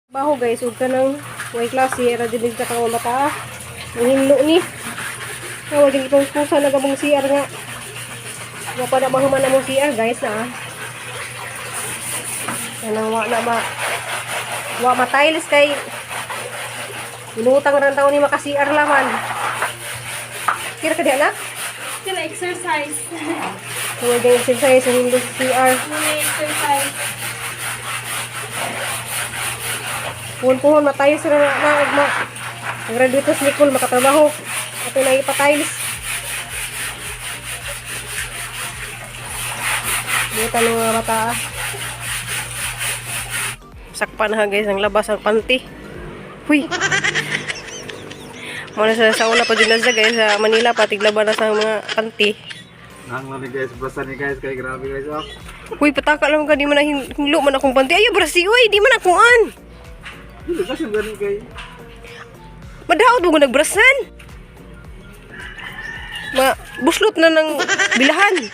Baho guys, ug kanang way klase ra jud ka kang bata. Ang hinlo ni. Nga wa jud itong kusa na gamong CR nga. Wa pa na mahuman among CR guys na. Kanang wa na ma wa ma tiles kay inutang ran taon ni maka CR laman. Kira ka di anak? Sila exercise. Wa jud exercise ang hinlo sa CR. Muna exercise. Puhon-puhon matiles ra na na ug ma. Graduate sa Nicole makatrabaho. Ato na ipa-tiles. Buta ng mga bata. Ah. Sakpan ha guys, ang labas ang panty. Huy. Muna sa una pa dyan na siya guys, sa Manila pa, tiglaba na sa mga panty. Nang ni guys, basta ni guys kay grabe guys oh. Huy, pataka lang ka, di man na hinlo man akong panty. Ayaw, brasi, uy, di man akong an. Dili kasi gani kay. Madaot mo ko nagbrasan. Ma, buslot na ng bilahan.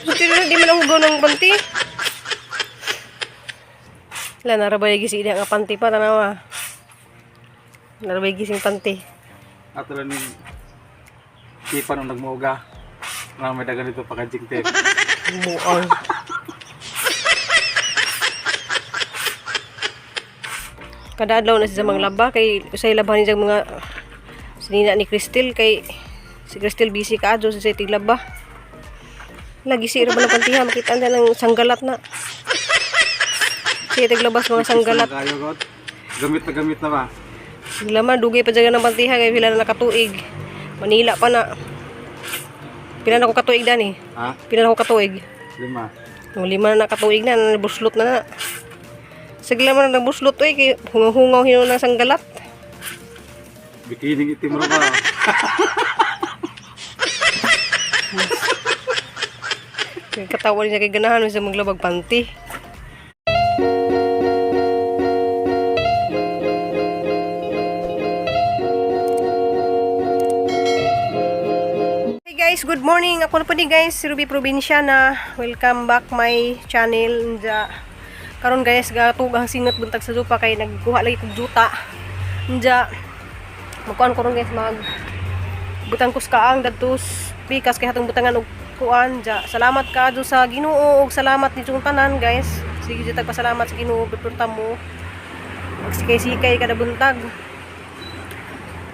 So, di man ang hugaw ng panty. Wala, narabay gisi nga panty pa, tanawa. Narabay gising panty. Ato lang ning tipa nung nagmoga. Nang may dagan dito pa kajing tip. Buang. Kada adlaw na siya sa mga laba kay usay labahan niya mga sinina ni Cristel kay si Cristel busy ka adyo sa tiglaba. Lagi si ra ba ng pantiha makita na ng sanggalat na. Siya tiglabas mga sanggalat. Kayo god. Gamit na gamit na ba? Laman dugay pa dyan ng pantiha kay pila na nakatuig. Manila pa na. Pila na ko katuig dani. Ha? Pila na ko katuig. 5. Nung 5 na nakatuig na, nabuslot na na. Sige man na nabuslot oy kay hungaw-hungaw hinuon ng sanggalat. Bikini itim ra ba? Kay katawa niya kay ganahan sa maglabag panty. Hey guys, good morning. Ako na po ni guys, si Ruby Provincia na. Welcome back my channel. Nja. Karon guys, gatugang singot buntag sa jupa kay nagkuha lagi kog juta. Nja. Magkuan ko ron guys mag butang kus kaang dadtos pikas kay hatong butangan og kuan ja. Salamat kaadto sa Ginoo ug salamat ni tanan guys. Sige jud tagpasalamat sa Ginoo purta mo. Magsikay-sikay kada buntag.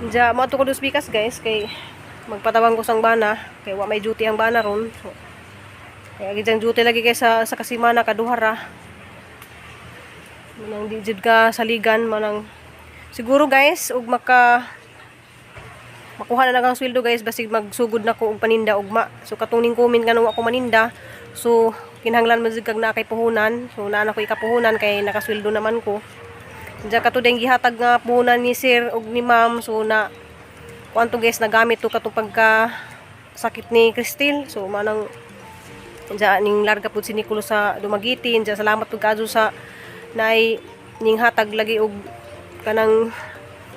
Ja, moadto ko dos pikas guys kay magpatabang ko sang bana kay wa may duty ang bana ron. So, kaya gidyang duty lagi kay sa kasimana kaduha ra. Manang di jud ka saligan manang siguro guys ug maka makuha na lang ang sweldo guys basig magsugod na ko og paninda ugma. So katong ning comment nga wa ko maninda. So kinahanglan man jud kag naa kay puhunan. So naa na ko ikapuhunan kay nakasweldo naman ko. Diyan kato ding gihatag nga puhunan ni sir ug ni ma'am. So na kuan to guys nagamit to katong pagka sakit ni Cristel. So manang diyan ning larga pud si Nicolo sa Dumaguete. Diyan salamat pud kaadto sa naay ning hatag lagi og kanang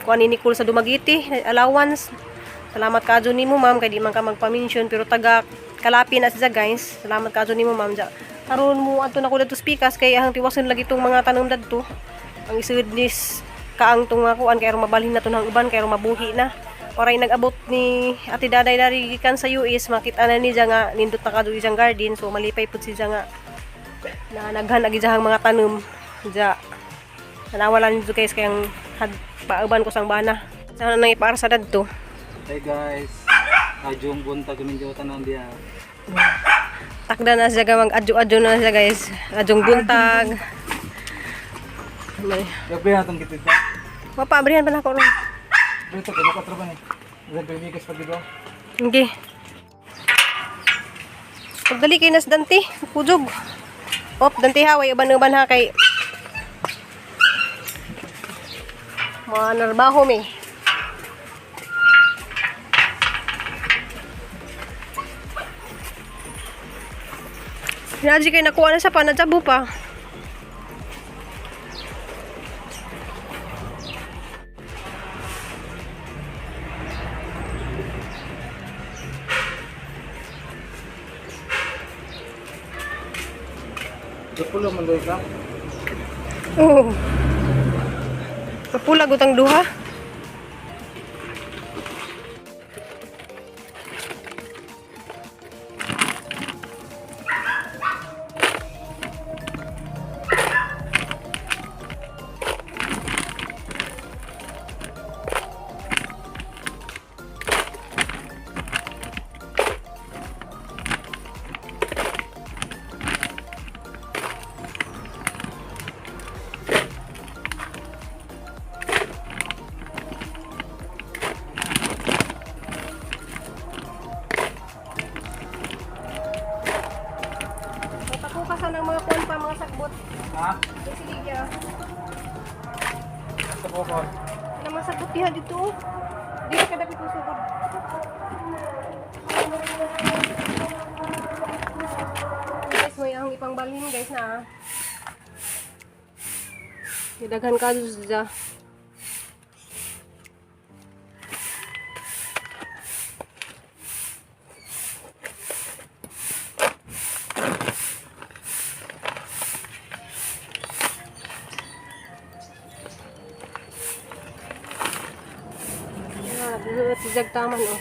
kuan ni Nicole sa Dumaguete allowance. Salamat kaadto nimo ma'am kay di man ka magpa-mention pero taga Kalapi na siya guys. Salamat kaadto nimo ma'am. Ja. Karon mo adto na ko dadto pikas kay ahang tiwason lagi tong mga tanom dadto. Ang isud nis kaang tong mga kuan kay aron mabalhin na to ng uban kay aron mabuhi na. Oray nag-abot ni Ate Daday dari gikan sa US makita na niya nga nindot na kadto isang garden so malipay pud siya nga na naghan agi diyang mga tanom. Ja. Tanawa lang nito guys kayang had pauban ko sang bana. Sana nang ipaar sa dadto. Hey guys. Ajong buntag ninyo tanan diya. Takda na siya mag adyo-adyo na siya guys. Adyong buntag. May Gabi na tong kitid ba? mapaabrihan pa na ako ron. Dito kay makatrabaho ni. Gabi bigas pag dito. Hindi. Pagdali kay nas Dante, kujog. Op, Dante ha, way uban-uban ha kay mga narbaho mi. Naji kay nakuha na sa panadjabo pa. Dupulo man dai ka. Oo. Mapula gutang duha. Matakukasan ang mga kuwan pa, mga sagbot. Ha? Sige, ya. Sa bukod. Ano mga sagbot diha dito? Oh. Dili ka dapit mo sugod. Guys, may ang ipangbalhin guys na. Ah. Daghan ka dito. Ah, nagbuhat si Jag taman oh.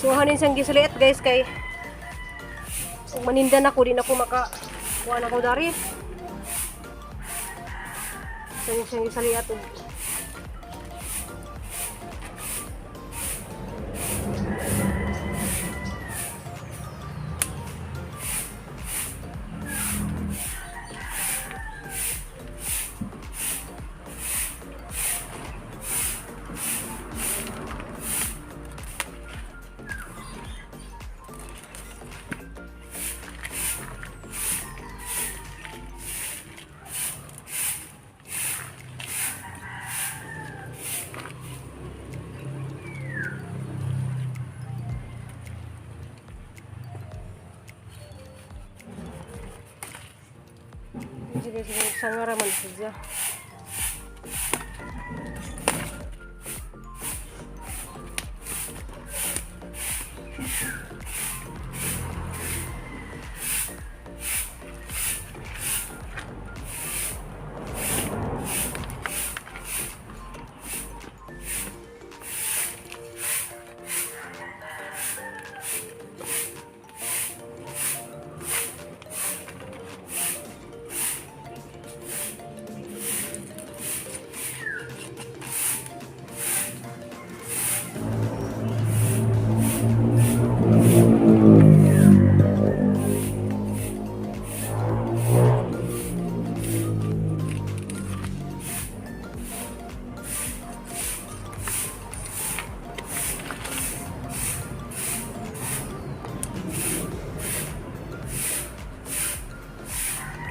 So hanin siyang gisaliit guys kay ug maninda na ko di na ko maka kuha na ko dari. So siyang gisaliat og Sige, sige, sangara man siya.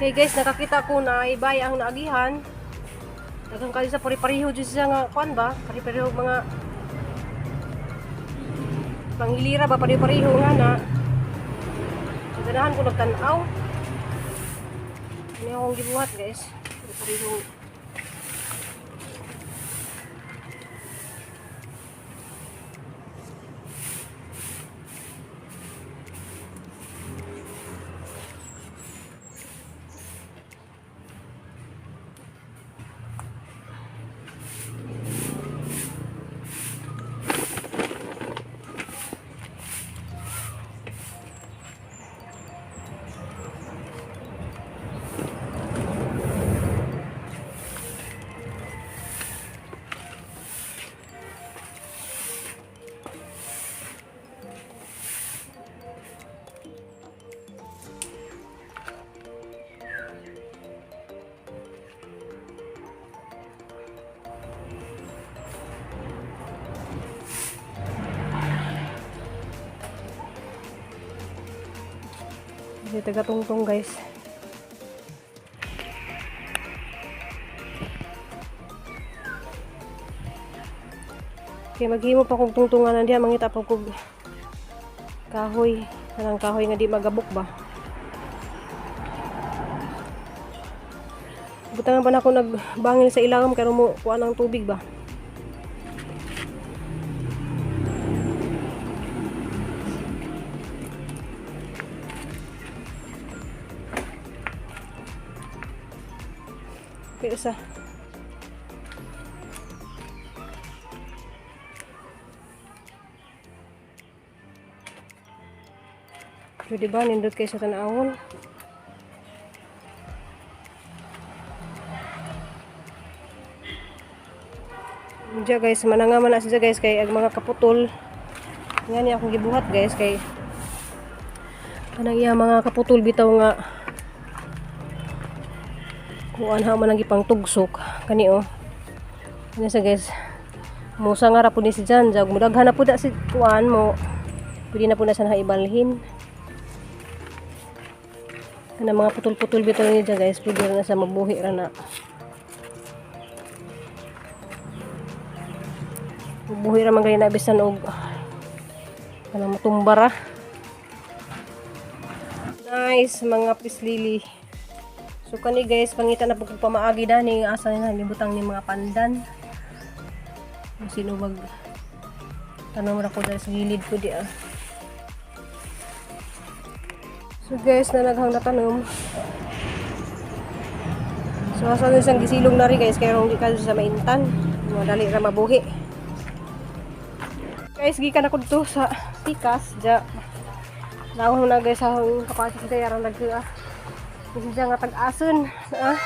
Okay guys, nakakita ko na ibay ang naagihan. Daghang kayo sa pare-pareho dyan siya nga kuan ba? Pare-pareho mga panghilira ba pare-pareho nga na. So, ganahan ko nagtanaw. Ano akong gibuhat guys? Pare-pareho. Hindi taga-tungtong guys. Kay maghimo pa kog tungtunganan diha, mangita pa kog kahoy, kanang kahoy nga di magabok ba. Butangan pa na ako nagbangil sa ilawom karon mo kuha ng tubig ba. Okay, isa. So, di ba, nindot kayo sa tanawon. Diya guys, mananga man na siya guys kay ang mga kaputol. Nga ni akong gibuhat guys kay kanang iya mga kaputol bitaw nga kuan ha man ang gipangtugsok kani oh. Ano sa guys? Musa nga ra pud ni si Jan, jag mudaghan na pud na si kuan mo. Pwede na pud na siya ibalhin. Kanang mga putol-putol bitaw ni dyan guys, pwede ra na siya mabuhi ra na. Buhi ra man gani na bisan og kanang matumba ra. Nice mga pislili. So kani guys, pangita na po kung pamaagi dani asa na gibutang ni mga pandan. Kung sino mag tanom ra ko dahil sa gilid ko di ah. So guys, nanaghang na tanom. So asa na isang gisilong na rin guys, kaya hindi ka sa maintan. Madali ra mabuhi. Guys, gikan ako dito sa tikas. Diya. Naon na guys sa akong kapatid sa yarang nag ah. Kasi diya nga tag-ason. Ah.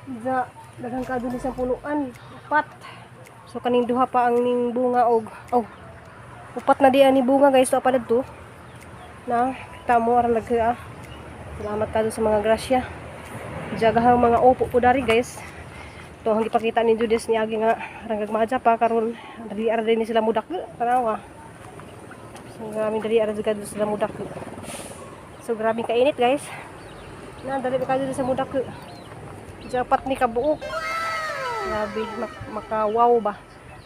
Diya, daghang ka dun sa punuan. Upat. So kaning duha pa ang ning bunga og oh. Upat na di ani bunga guys, to pa didto. Na, kita mo aran nag ah. Salamat ka sa mga grasya. Diya gahang mga opo po dari guys. To ang gipakita ni Judas ni agi nga ranggag maadya pa karon dali ara din ni sila mudak tanawa. So grabe dali ara jud sila mudak. So grabe kainit guys. Na dali pa kadto sa mudak. Japat ni kabuok. Grabe makawaw ba.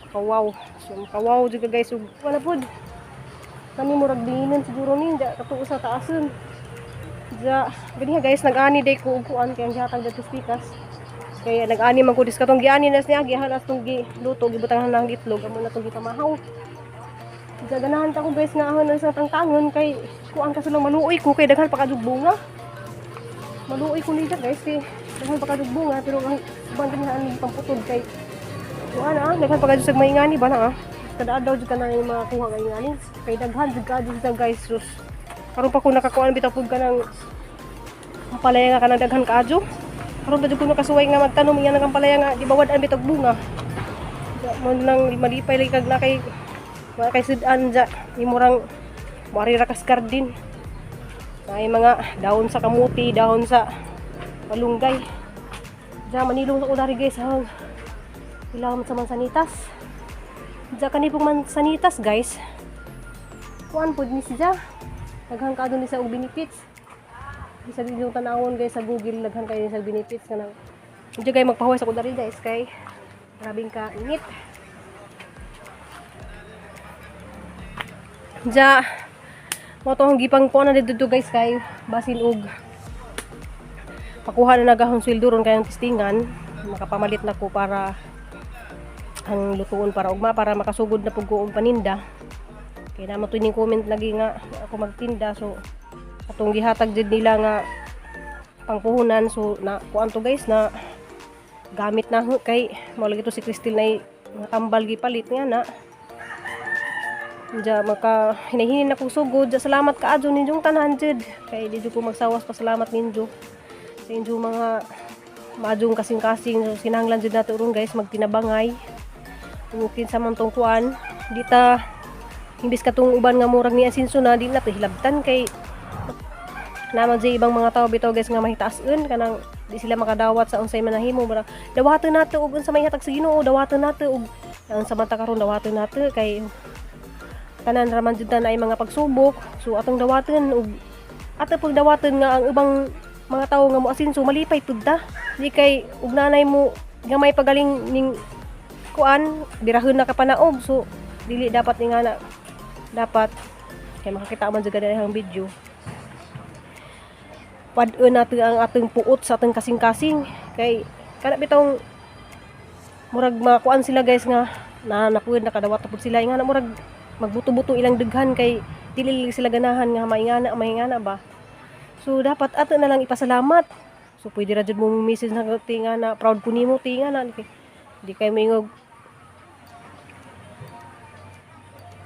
Makawaw. So makawaw jud ka guys ug wala pud. Kani murag dinginan siguro ni ja katuo sa taason. Ja, gani guys nag-ani day ko og kuan kay ang gihatag didto sa pikas. Kaya nag-ani man ko dis katong giani nas niya gihalas tong giluto gibutangan ng itlog amo na tong gipamahaw. Ja ganahan ta ko guys nga ahon sa tangtangon kay kuan ka silang maluoy ko kay daghan pa kadug bunga. Maluoy ko niya guys kay daghan pa kadug bunga pero ang uban kaniha ani pamputod kay kuan ah daghan pa kadug sa maingani ba na ah. Kada adlaw jud ka na yung mga kuha kay ngani kay daghan jud kadto sa guys sus. Karon pa ko nakakuan bitaw pud kanang ampalaya nga kanang daghan kaadyo. Karon pa jud ko nakasuway nga magtanom iya nang ampalaya nga gibawad-an bitog bunga. Ja, mo nang malipay lagi kag na kay wala kay sudan ja imurang moari ra kas garden. Ay mga dahon sa kamuti, dahon sa malunggay. Ja manilong sa ko dari guys hang ilawom sa mansanitas. Ja kani pong mansanitas guys. Kuan pud ni siya. Daghan ka ni sa og benefits. Bisag inyong tanawon guys sa Google daghan kayo sa benefits kanang. Diyan kayo magpahuway sa kudari guys kay grabing ka init. Ja mo to ang gipang kuan na dito guys kay basin og pakuha na nagahong sweldo ron kayong testingan makapamalit na ko para ang lutuon para ugma para makasugod na pug ko og paninda. Kay naman to ning comment lagi nga ako magtinda so atong gihatag jud nila nga pangpuhunan so na kuan to guys na gamit na ho kay mao lagi to si Crystal na mga tambal gipalit nga na. Diya maka hinahinin na kong sugod. Diya salamat kaadyo ninyong tanan jud. Kay di jud ko magsawas pasalamat ninyo sa inyong mga maadjong kasing-kasing. So, sinahanglan jud nato ron guys magtinabangay. Ug kinsa man tong kuan di ta imbis katong uban nga murag ni asinso na di na to hilabtan kay naman sa ibang mga tao bitaw guys nga mahitaas-un kanang di sila makadawat sa unsay manahimo mura dawaton nato og unsa may hatag sa Ginoo, dawaton nato og ang sa mata karon, dawaton nato kay tanan ra man jud na ay mga pagsubok. So atong dawaton og ato pag dawaton nga ang ubang mga tawo nga moasinso malipay pud ta di kay ug nanay mo gamay pagaling ning kuan, birahon na ka panaog. So dili dapat ni nga na dapat kay makakita man jud ang video. Pad-on natin ang atong puot sa atong kasing-kasing kay kana bitong murag makuan sila, guys, nga na nakuan nakadawat na pud sila nga na murag magbuto-buto ilang daghan kay dili lang sila ganahan nga maingana maingana ba. So dapat ato na lang ipasalamat. So pwede ra jud mo message na, "Tinga na, proud ko nimo, tinga na." Di kay moingog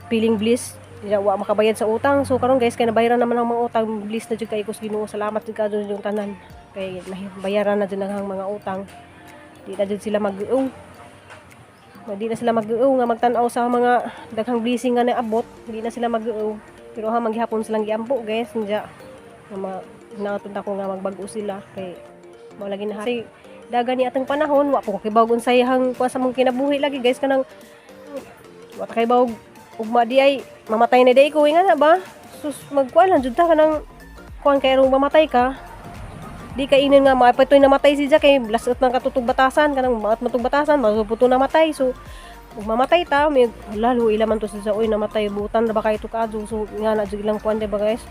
feeling bliss di wa makabayad sa utang. So karon, guys, kay nabayaran naman ang mga utang, bliss na jud kay ko sa Ginoo. Salamat jud kayo yung tanan kay bayaran na jud ang mga utang. Di na jud sila mag-uong, di na sila mag-uaw nga magtan-aw sa mga daghang blessing nga naabot. Di na sila mag-uaw. Pero ha, maghapon silang giampo, guys. Nga ma naatod ako nga magbag-o sila kay mao lagi na kasi daga ni atong panahon, wa po ko kibaw unsay hang kuha sa mong kinabuhi lagi, guys, kanang wa ta kay bawog ugma di ay mamatay na day ko nga na ba. Sus, magkuan lang jud ta kanang kuan kay aron mamatay ka di ka inin nga maapatoy namatay si Jack kay lasot ng katutug batasan kanang maat matug batasan masuputo namatay. So ug mamatay ta may lalo ila man to sa, "Oy, namatay, butan ra ba kay to kaadto?" So nga na jud ilang kuan, ba, guys,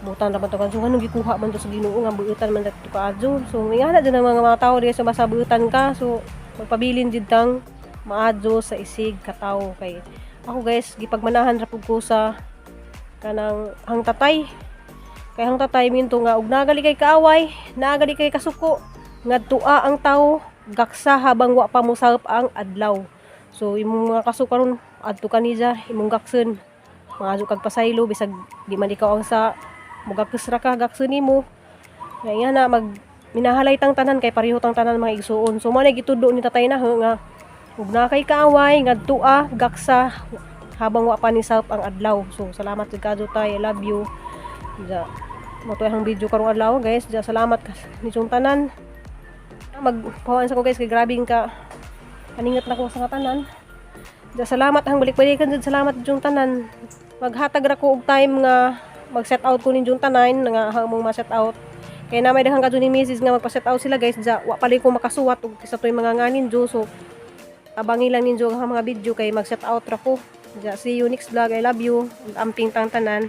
butan ra man to kaadto, nganong gikuha man to sa Ginoo nga buutan man to kaadto? So nga na jud ang mga tawo di sa basta buutan ka. So magpabilin jud tang maadyo sa isig katawo kay ako, guys, gipagmanahan ra pud ko sa kanang hang tatay. Kay hang tatay minto nga og nagali kay kaaway, nagali kay kasuko, ngadtua ang tawo, gaksa habang wa pa mosawp ang adlaw. So imong mga kasuko karon, adto kanija, imong gaksen. Mangadto kag pasaylo bisag di man ikaw ang sa mugakes ra ka, gaksen nimo. Kaya nga na mag minahalay tang tanan kay pareho tang tanan mga igsuon. So mo na gitudo ni tatay na nga ug na kay kaaway, ngadtua, gaksa habang wa pa ni sawp ang adlaw. So salamat jud kadto, tay. I love you. Ja. Mo to ang video karong adlaw, guys. Ja, salamat ninyong tanan. Magpawaan sa ko, guys, kay grabing ka aningat na ko sa nga tanan. Ja, salamat ang balik-balikan jud, salamat ninyong tanan. Maghatag ra ko og time nga mag-set out ko ninyong tanan nga hamong ma-set out. Kay na may daghang kadto ni misis nga magpa-set out sila, guys. Ja, wa pa ko makasuwat og sa toy mga nganin jo. So tabangi lang ninyo ang mga video kay mag-set out ra ko. Ja, see you next vlog. I love you. Amping tang tanan.